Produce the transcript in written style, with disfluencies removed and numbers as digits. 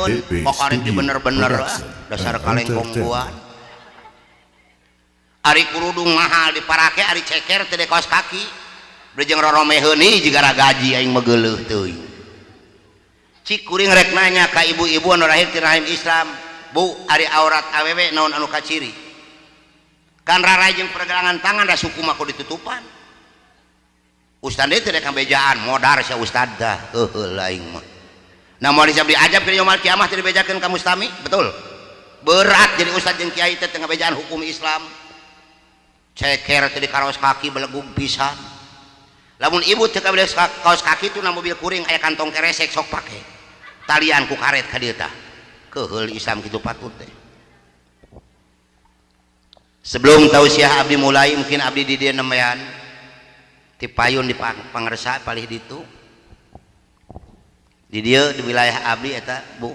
Romeheun DB pokarek di Studio bener-bener ah, Production dasar and kalengkong Entertainment. Buan ari kerudung mahal diparake, ari ceker teu kaos kaki berjeng roromeheun ieu jiga gaji aing mah geuleuh teuing. Cik kuring rek nanya ka ibu-ibu anu lahir ti rahim Islam, Bu, ari aurat awewe naon anu kaciri? Kan rarai jeung pergelangan tangan, da suku mah kudu ditutupan. Ustad teh rek bejaan modar sia ustad dah, heuheul aing mah. Nah, moal bisa diajab ke yaumul kiamah teu dibejakeun ka mustami, betul? Berat jadi ustad jeung kiai teh teu ngabejaan hukum Islam. Ceker teh di kaos kaki, belegug pisan. Lamun ibu teu kabeli kaos kaki tuh na mobil kuring aya kantong keresek, sok pake. Talian ku karet ka dieu tah. Keheul Islam kitu patut teh. Sebelum tausiah abdi mulai, mungkin abdi di dieu nembean ti payun di pangersa palih ditu di dieu di wilayah abdi eta, Bu.